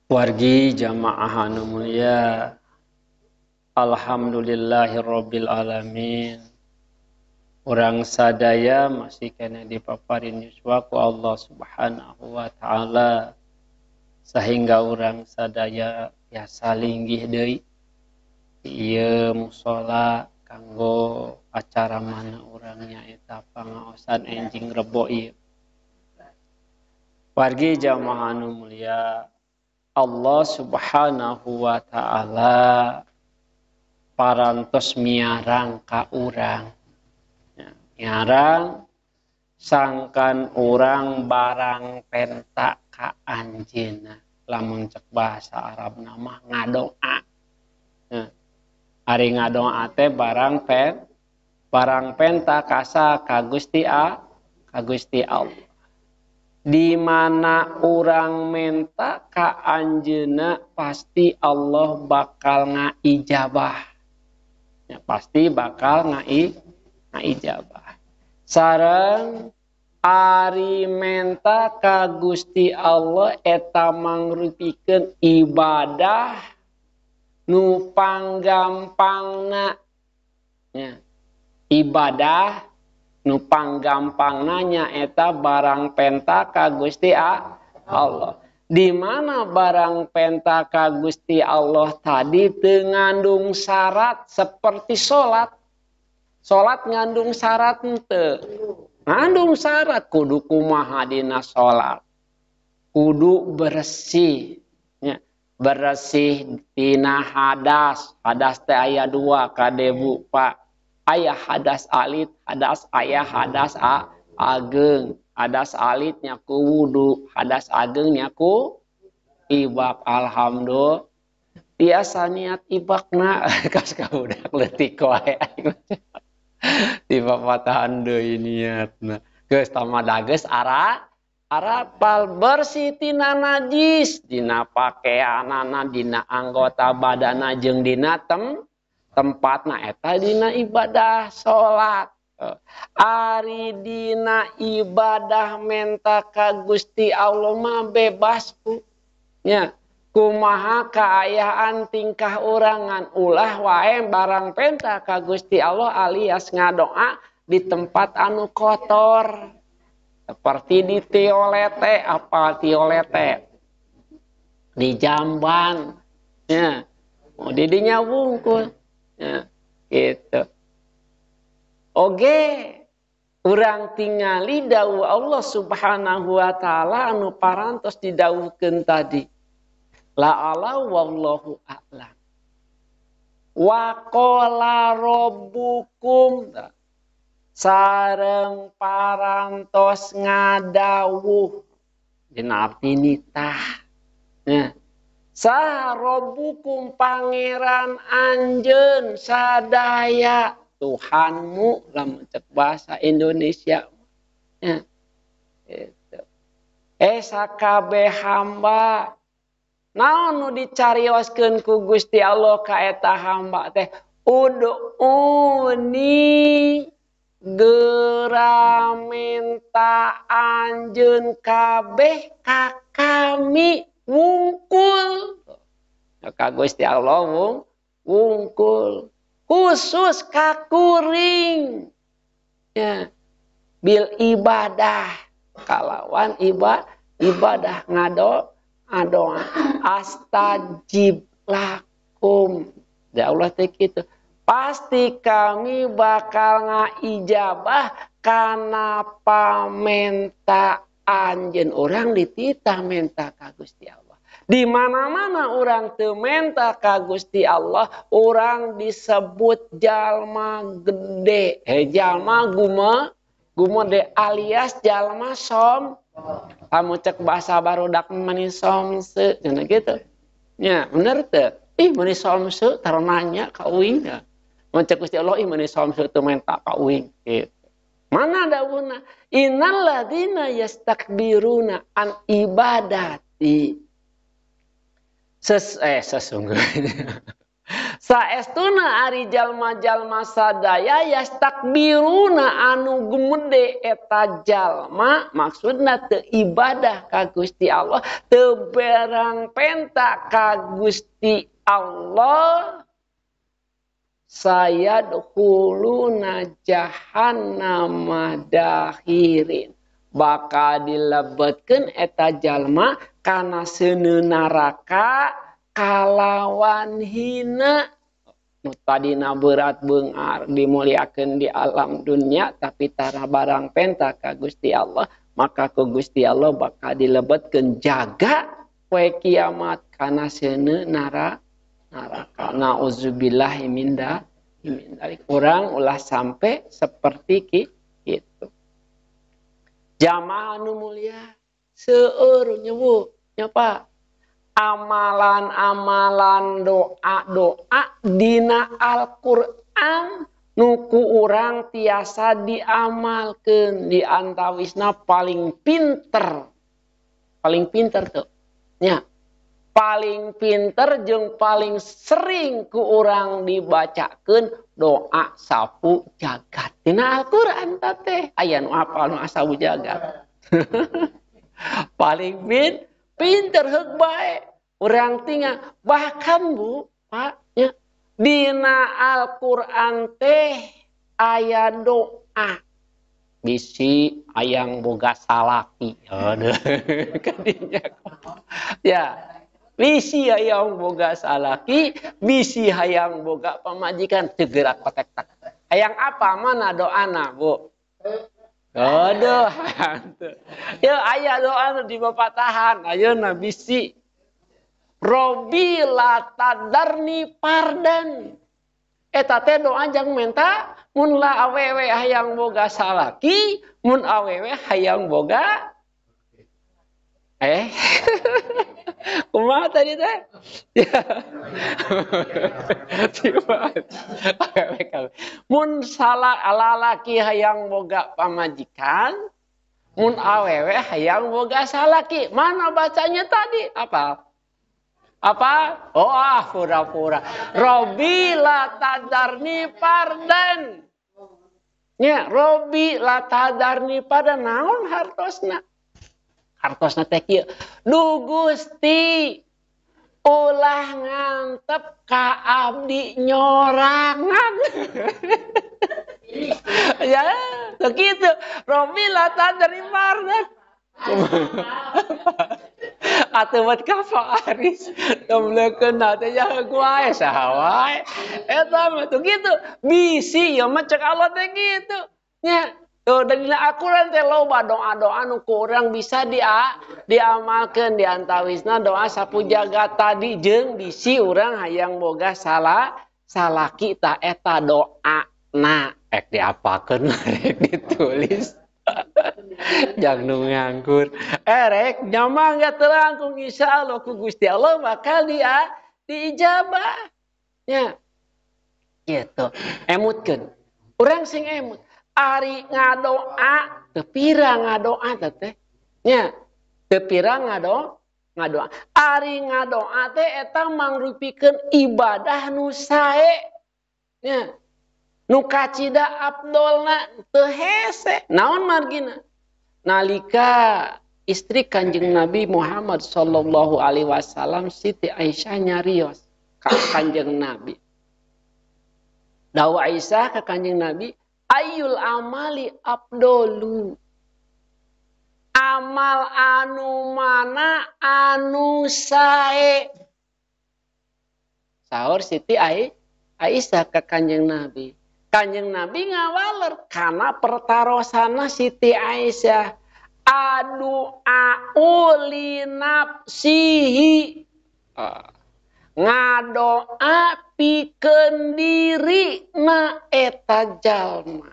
Wargi jamaah anu mulia, alhamdulillahirabbil alamin. Urang sadaya masih kena dipaparin yuswa ku Allah Subhanahu wa taala sehingga urang sadaya tiasa linggih deui ieu musala kanggo acara mana urang nyaeta pangaosan enjing Rebo ieu. Wargi jamaah anu mulia, Allah Subhanahu wa taala parantos miarang ka urang. Miarang sangkan urang barang penta ka anjeunna. Lamun cek bahasa Arab mah ngadoa. Ari ngadoa teh barang penta kasa ka Gusti ka Gusti Allah. Di mana urang menta ka anjeunna pasti Allah bakal ngaijabah. Ya, pasti bakal ngaijabah. Sareng ari menta ka Gusti Allah eta mangrupikeun ibadah nu panggampangna. Ya. Ibadah nu panggampangna nyaeta barang penta ka Gusti Allah. Di mana barang penta ka Gusti Allah tadi teu ngandung syarat seperti salat. Salat ngandung syarat henteu? Ngandung syarat, kudu kumaha dina salat. Kudu bersih. Ya, bersih tina hadas. Hadas teh aya dua kade Bu, Pak. Aya hadas alit, hadas aya hadas ageng. Hadas alit nya ku wudu, hadas ageng nya ku ibak. Alhamdulillah. Biasa niat ibakna kas ka budak leutik wae. Tiba patahan deui niatna. Geus tamada geus arapal bersih tina najis, dina pakeanana, dina anggota badana jeung dina tempatna eta dina ibadah salat. Ari dina ibadah menta ka Gusti Allah mah bebas ku. Nya, kumaha kaayaan tingkah urangan ulah wae barang penta ka Gusti Allah alias ngadoa di tempat anu kotor. Seperti di tiolete, apa tiolete? Di jamban. Ya. Mau didinya wungkul. Ya, gitu. Oge, urang tingali dawuh Allah Subhanahu wa taala anu parantos didawuhkeun tadi. La ala wallahu a'lam. Wa qala rabbukum, sareng parantos ngadawuh dina arti nitah. Ya. Saha rabbukum pangeran anjeun sadaya, Tuhanmu lamun cek bahasa Indonesia. Ya. Gitu. Sakabeh hamba naon nu dicarioskeun ku Gusti Allah ka eta hamba teh ud'uni geura menta anjeun kabeh ka kami wungkul. Ka Gusti Allah wungkul khusus kakuring. Ya. Bil ibadah kalawan ibadah ngado adoa astajib lakum. Ya Allah teh kitu. Pasti kami bakal ngaijabah kana pamenta anjeun. Urang dititah menta ka Gusti Allah. Di mana-mana urang teu menta ka Gusti Allah, urang disebut jalma gede, jalma gumede alias jalma som. Kamu cek bahasa barudak meni somse cenah gitu. Nya, bener teu? Ih meni somse taronanya ka uing. Mun cek Gusti Allah ih meni somse teu menta ka uing gitu. Mana dawuhna? Innal ladzina yastakbiruna an ibadati. Sesungguhnya Saestuna ari jalma-jalma sadaya yastakbiruna anu gumede eta jalma, maksudna teu ibadah ka Gusti Allah, teu berang penta ka Gusti Allah, sayadkhuluna jahannama dahirin, bakal dilebetkeun eta jalma kana seuneu neraka kalawan hina. Nu tadina berat beungar dimuliakeun di alam dunia tapi tara barang penta ka Gusti Allah, maka ku Gusti Allah bakal dilebetkeun jaga poe kiamat kana seuneu neraka. Nauzubillahi min dzalik. Urang ulah sampai seperti kitu. Jamaah anu mulia seueur nyewu nya Pak. Amalan-amalan doa-doa dina Al-Qur'an nu ku urang tiasa diamalkeun, di antawisna paling pinter. Paling pinter tuh. Nya. Paling pinter jeung paling sering ku urang dibacakeun doa sapu jagat. Dina Al-Qur'an teh aya nu apal nu sapu jagat. Paling pinter heuk bae. Urang tinggal bahkan Bu, Pak, nya dina Al-Qur'an teh aya doa. Bisi hayang boga salaki. Aduh, kadinya. Ya. Bisi hayang boga salaki, bisi hayang boga pamajikan teu gerak kotek tak. Hayang apa mana doana, Bu? Aduh, ya aya doa di bapak tahan, ayeuna bisi. Robi la tadarni pardan. Eta teh doa jang menta mun la awewe hayang boga salaki, mun awewe hayang boga kumaha tadi teh? Ya. Mun salah lalaki hayang boga pamajikan, mun awewe hayang boga salaki. Mana bacanya tadi? Apa? Apa? Oh, ah, pura-pura. Robi la tadarni pardan. Ya, Robi la tadarni pardan. Naon hartosna? Hartosna teh kieu. Duh Gusti, ulah ngantep ka abdi nyorangan. Ya, begitu. Robi la tadarni pardan. Atuh buat ka Pak Aris temblekeun teh nya wae saha wae. Eta mah tuh gitu. Bisi ieu mah cek Allah teh kitu. Nya, tuh dina Al-Qur'an teh loba doa-doa nu ku urang bisa diamalkeun, di antawisna doa sapu jagat tadi jeung bisi urang hayang boga salaki ta eta doana. Rek diapakeun rek ditulis. Jangan nu nganggur. Rek nyamang gak terangkung insya Allah ku Gusti Allah bakal dia diijabah. Ya. Gitu. Emutkeun. Urang sing emut. Ari ngadoa teu pira ngadoa teh. Nya. Teu pira ngadoa. Ari ngadoa teh eta mangrupikeun ibadah nu sae. Nya. Nu kacida abdolna teu hese. Naon margina? Nalika istri Kanjeng Nabi Muhammad sallallahu alaihi wasallam Siti Aisyah nyarios ka Kanjeng Nabi. Dawa Aisyah ka Kanjeng Nabi, ayyul amali abdolu. Amal anu mana anu sae. Saur Siti Aisyah ka Kanjeng Nabi. Kanjeng Nabi ngawaler karena pertarosana Siti Aisyah. Adu'au li nafsihi. Ngadoa pikeun diri na eta jalma.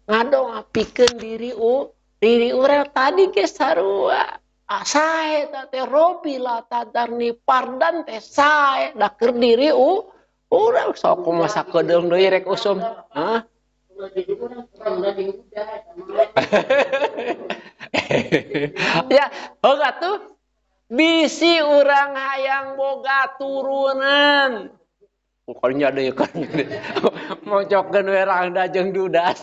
Ngadoa pikeun diri diri urang tadi ge sarua. Sae ta teh robi la tadarni pardan teh sae da keur diri urang sok kumaha sakedeung deui rek usum. Hah? Ya, heuh atuh. Bisi urang hayang boga turunan. Pokoknya deui kan. Mocokeun we rangda jeung duda.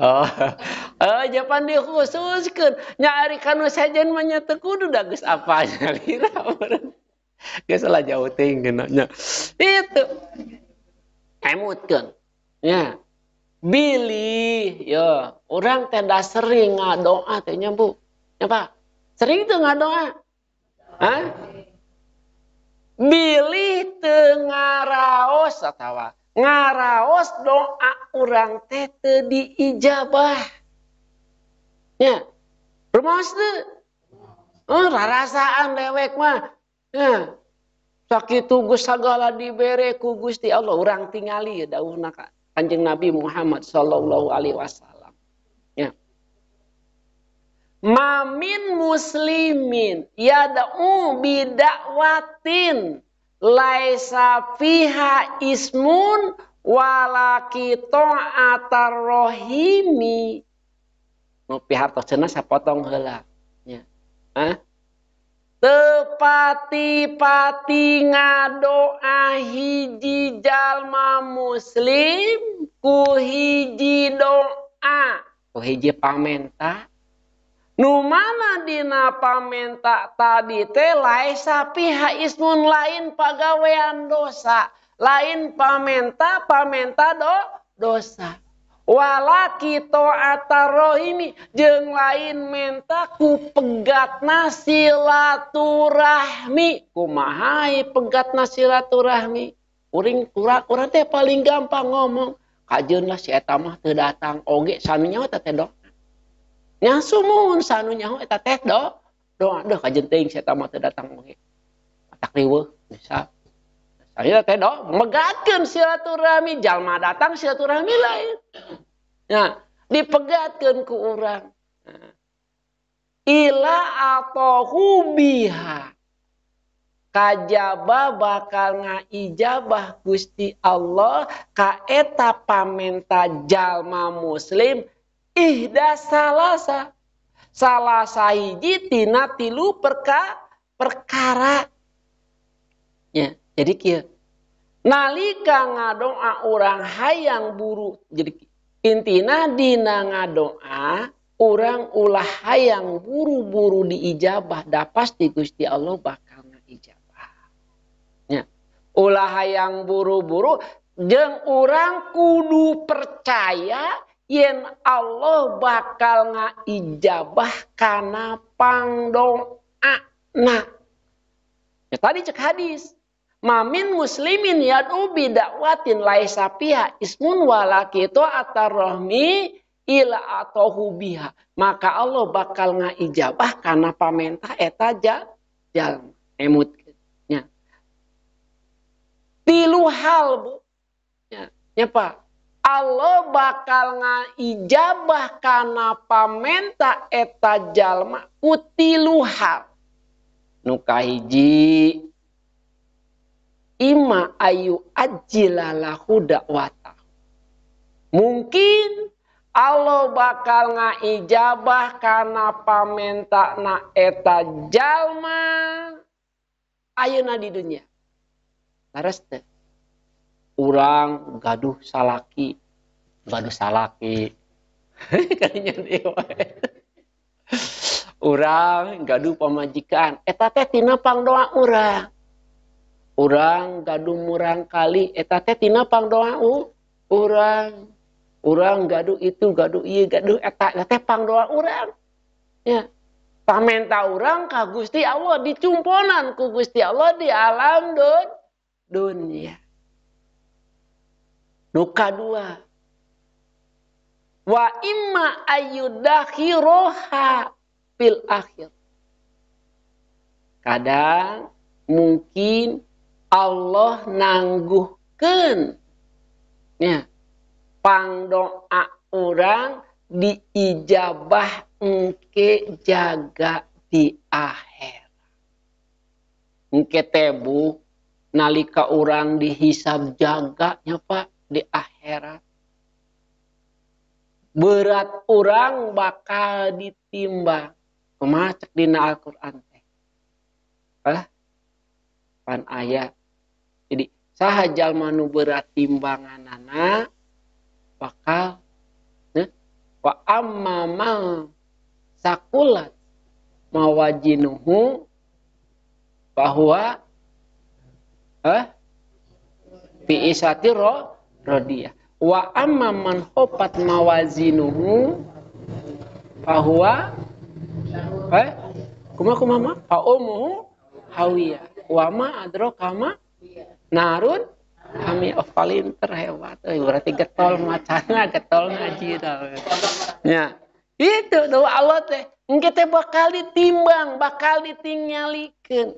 Oh, japan dikhususkeun. Nya ari kanu sejen mah nya teu kudu da geus apa nyalira meureun. Geus lah jauh teuing geuna nya. Itu. Emutkeun. Nya. Bilih ya, urang teh da sering ngadoa teh nya Bu. Nya Pak. Sering teu ngadoa? Hah? Bilih teu ngaraos atawa ngaraos doa urang teh teu diijabah. Nya. Rumaos teu? Oh, rarasaan dewek mah. Nya. Sakitu geus sagala dibere ku Gusti Allah, urang tingali dawuhna ka Kanjeng Nabi Muhammad sallallahu alaihi wasallam. Ya. Mamin muslimin yad'u bidakwatin laisa fiha ismun walaki ta'atar rohimi. Nu pihartos cenah sapotong heula. Ya. Hah? Tepati-pati ngadoa hiji jalma muslim ku hiji doa, ku hiji pamenta. Nu mana dina pamenta tadi teh laisa piha ismun, lain pagawean dosa, lain pamenta pamenta dosa. Walaki ta'atar rohimi jeung lain menta ku pegatna silaturahmi. Kumaha pegatna silaturahmi? Uring urang teh paling gampang ngomong, kajeun lah si eta mah teu datang oge sanu nyaho eta teh doa. Nya sumuhun sanu nyaho eta teh doa. Deuh kajeun teuing si eta mah teu datang oge. Tak riweuh bisa. Saya teh doa megatkeun silaturahmi, jalma datang silaturahmi lain. Nah, dipegatkeun ku urang. Nah. Ila atahu biha. Kajaba bakal ngaijabah Gusti Allah ka eta pamenta jalma muslim ihda salasa. Salah sahiji tina tilu perkara. Ya. Jadi kieu nalika ngadoa urang hayang buru, jadi intina dina ngadoa urang ulah hayang buru-buru diijabah, da pasti Gusti Allah bakal ngaijabah. Nya, ulah hayang buru-buru jeung urang kudu percaya yen Allah bakal ngaijabah kana pangdoana. Ya, tadi cek hadis mamin muslimin yad'u bidakwatin laisa fiha ismun walaki ta'atar rahmi ila atahu biha. Maka Allah bakal ngaijabah kana pamenta eta jalma emut nya. Tilu hal Bu. Nya, nya Pak. Allah bakal ngaijabah kana pamenta eta jalma ku tilu hal. Nu kahiji ima ayu ajilalahu dakwata. Mungkin Allah bakal ngaijabah kana pamenta na eta jalma ayeuna di dunia. Leres teu? Urang gaduh salaki, gaduh salaki. Kadinya deui wae. Urang gaduh pamajikan, eta teh tina pangdoa urang. Urang gaduh murang kali, eta teh tina pangdoa urang. Urang gaduh itu, gaduh ieu, gaduh eta, eta teh pangdoa urang. Ya. Pamenta urang ka Gusti Allah dicumponan ku Gusti Allah di alam dunia. Nu kadua, wa imma ayyudakhiroha fil akhir. Kadang mungkin Allah nangguhkeun ya pangdoa urang diijabah engke jaga di akhir. Engke teh Bu nalika urang dihisab jaga nya Pak di akhirat. Berat urang bakal ditimbang. Kumaha cek dina Al-Qur'an teh? Hah? Pan aya. Jadi saha jalma nu berat timbanganana bakal wa amma man sakulat mawajinuhu bahwa fi isati rodiyah wa amma man khoffat mawazinuhu bahwa kuma fa ummuhu hawiyah wa ma adraka ma narun kami of paling terhebat, berarti getol macana, getol ngaji ya. Itu doa Allah teh, engke teh bakal ditimbang, bakal ditinggalikeun.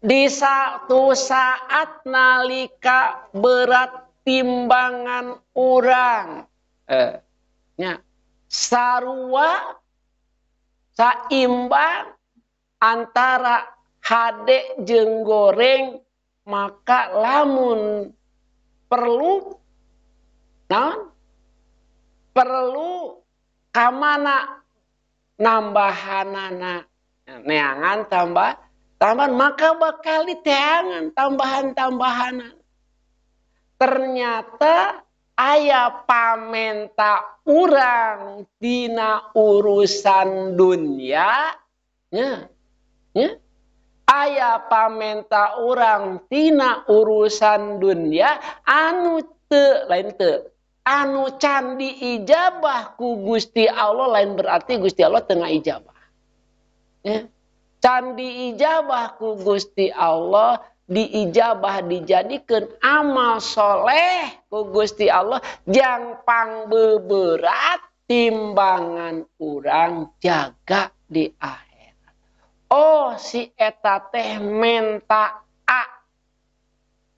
Di satu saat nalika berat timbangan urang, nya sarua saimbang antara hade jeung goreng. Maka lamun perlu naon? Perlu kamana nambahanana neangan tambahan maka bakal diteangan tambahan-tambahanan. Ternyata aya pamenta urang dina urusan dunia nya, nya. Aya pamenta urang tina urusan dunia anu teu lain teu anu can diijabah ku Gusti Allah lain berarti Gusti Allah teu ngaijabah. Ya. Can diijabah ku Gusti Allah diijabah dijadikeun amal soleh ku Gusti Allah jang pangbeberat timbangan urang jaga di akhirat. Oh si eta teh menta A.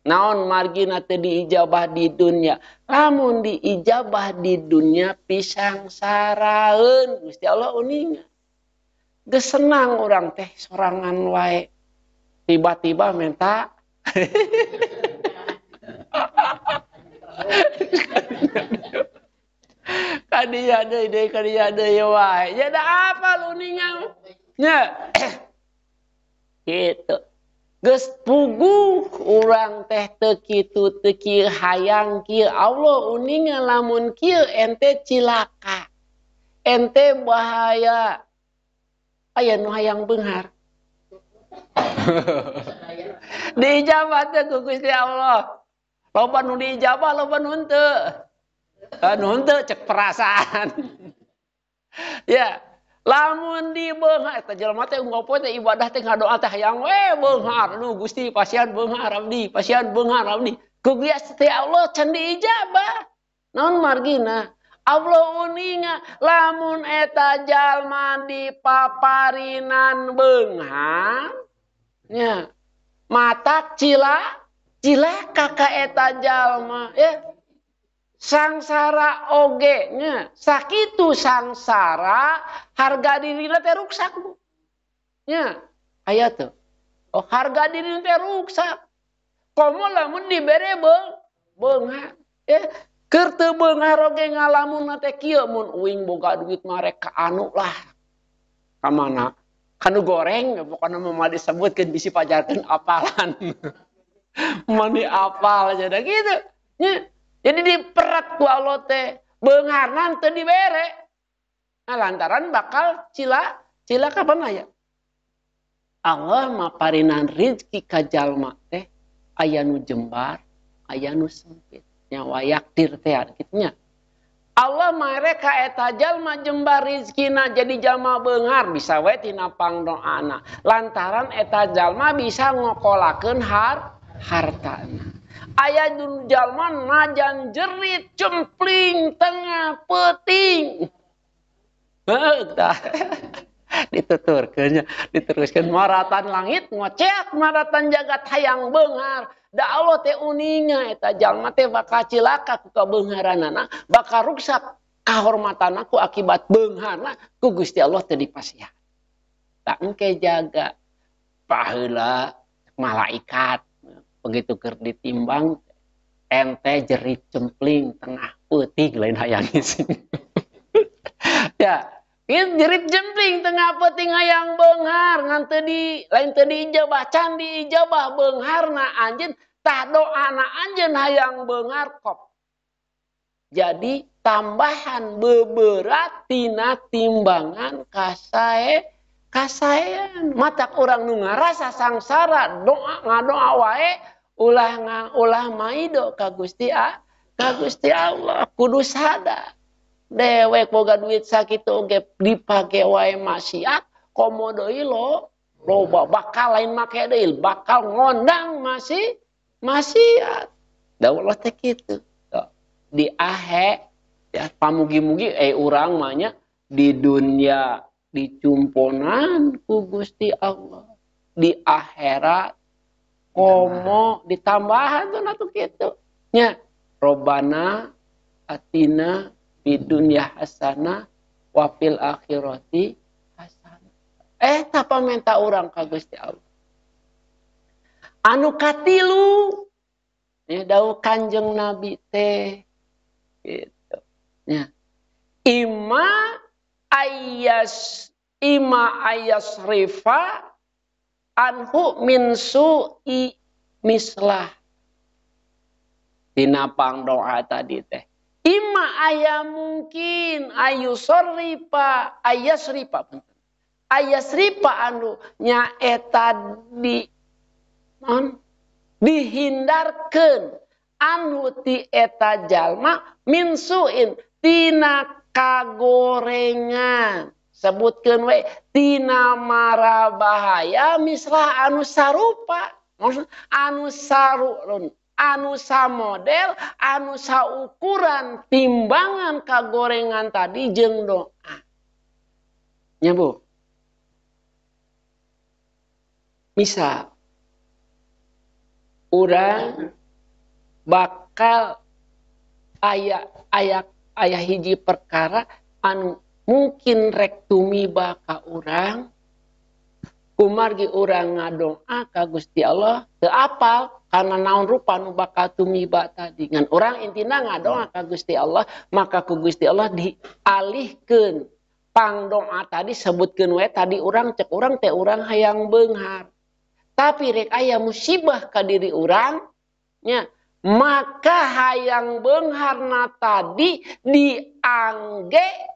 Naon margina teh diijabah di dunia. Lamun diijabah di dunia pisang saraeun Gusti Allah uninga. Geus senang urang teh sorangan wae. Tiba-tiba menta kadinya deui kadinya deui wae. Ya da apa uninga? Nya. Gitu. Geus puguh urang teh teu kitu teu kieu hayang kieu Allah uninga lamun kieu ente cilaka. Ente bahaya. Aya nu hayang beunghar. Diijabah teh ku Gusti Allah. Loba nu diijabah loba nu henteu. Nu henteu cek perasaan. Ya. Lamun di beunghar eta jelema teh unggal poe teh ibadah teh ngadoa teh hayang we beunghar nu Gusti pasian beunghar abdi pasian beunghar abdi ku Gusti Allah can diijabah naon margina Allah uninga lamun eta jalma dipaparinan beunghar nya matak cilaka ka eta jalma ya sangsara oge nya sakitu sangsara harga dirina teh ruksak bu nya aya teu oh harga dirina teh ruksak komo lamun dibere beunghar ya keur teu beunghar oge ngalamun teh kieu mun uing boga duit mah rek ka anu lah ka mana kanu goreng pokona mah disebutkeun bisi pajarkeun apalan mani apal aja da kitu nya. Jadi diperat ku Allah teh beungharna teu dibere. Nah, lantaran bakal cilaka kapan aya. Allah maparinan rizki ka jalma teh aya nu jembar, aya nu sempit. Nya wayakdir teh kitu nya. Allah mere ka eta jalma jembar rizkina jadi jalma beunghar bisa we tina pangdoana. Lantaran eta jalma bisa ngokolakeun hartana. Aya jalma najan jerit cempling tengah peuting. Heuh tah. Dituturkeun nya, diteruskeun maratan langit ngoceak maratan jagat hayang beunghar. Da Allah teh uninga eta jalma teh bakal cilaka ku kabeungharanana, bakal ruksak kahormatanna ku akibat beungharna ku Gusti Allah teh dipasihan. Tak engke jaga baheula malaikat begitu keur ditimbang ente jerit cempling tengah peuting lain hayang ising. Ya, Ieu jerit jempling tengah peuting hayang beunghar ngan teu di lain teu diijabah can diijabah beungharna anjeun tah doana anjeun hayang beunghar kop. Jadi tambahan beberat tina timbangan kasaean. Matak urang nu ngarasa sangsara doa ngadoa wae ulah maido ka Gusti Allah kudu sadar. Dewek boga duit sakitu oge dipake wae maksiat komo deui lo loba bakal lain make deui bakal ngondang masih maksiat. Da Allah teh kitu. Di ahe ya pamugi-mugi urang mah nya di dunia dicumponan ku Gusti Allah, di akhirat komo ditambahan tuh atuh kitu nya. Robbana atina di dunya hasanah wa fil akhirati hasanah. Eta pamenta urang ka Gusti Allah. Anu katilu nya dawuh Kanjeng Nabi teh gitu nya. Ima ayas rifa anhu min su'i mislah. Dina pangdoa tadi teh. Ima aya mungkin ayu sorripa ayasripa ayasripa anu nyaeta di non dihindarkeun anu ti eta jalma min suin tina kagorengan sebutkeun we tina mara bahaya mislah anu sarupa maksud anu saru anu samodel, anu saukuran timbangan kagorengan tadi jeung doa. Nya Bu. Misal urang bakal aya hiji perkara anu mungkin rek tumiba ka urang, kumargi urang ngadoa ka Gusti Allah teu apal karena naon rupa nu bakal tumiba tadi. Ngan urang intina ngadoa ka Gusti Allah, maka ku Gusti Allah dialihkeun pangdoa tadi sebutkeun we tadi urang cek urang teh urang hayang beunghar. Tapi rek aya musibah ka diri urang nya, maka hayang beungharna tadi diangge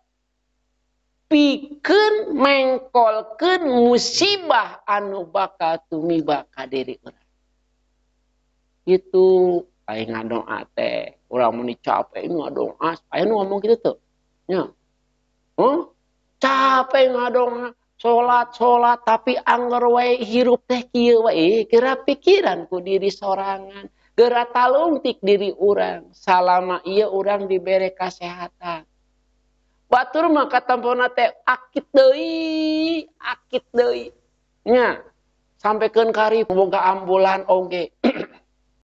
pikeun mengkolkeun musibah anu bakal tumiba ka diri urang. Itu aing ngadoa teh urang mun capek ngadoa, aya nu ngomong kitu teu nya. Huh? Capek ngadoa, salat-salat tapi angger wae hirup teh kieu wae, geura pikiran ku diri sorangan, geura talungtik diri urang salama ieu urang dibere kasehatan. Batur mah katampona teh akit deui nya. Sampikeun karib boga ambulan oge.